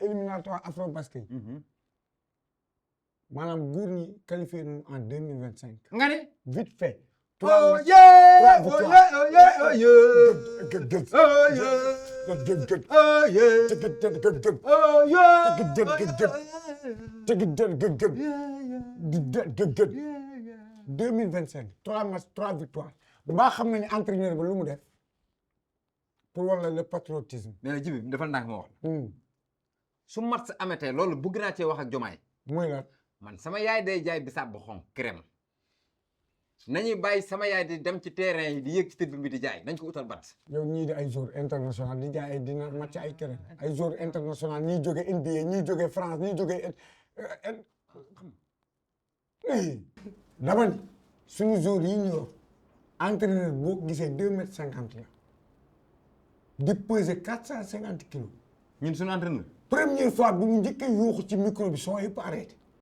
éliminatoire Afrobasket. maanaam góor ñi qualifié nañu en 2025. nga ne. vite fait. oh yeah oh yeah oh yeah oh yeah 2025 3 matchs 3 victoires. ba xam nga ni entraîneur ba lu mu def pour wala le patriotisme. mais nag Jibi dafa ndànk ma wax. su match amatee loolu bëgg naa cee wax ak Jomaay. mooy la man sama yaay day jaay bisaab bu xonk crème nañuy bàyyi sama yaay di dem ci terrain yi di yéeg ci tribune bi di jaay nañ ko utal bat. yow ñii di ay joueurs international di jaay ay dina match ay crème ay joueurs international ñii jóge NBA ñii jóge France ñii jóge dama ni suñu joueurs yi ñu yor entraîneur boo gisee 2,50 m la di peser 450 kilos. ñun suñu entraîneur. première fois bi mu njëkkee yuuxu ci micro bi soo yëpp arrêté.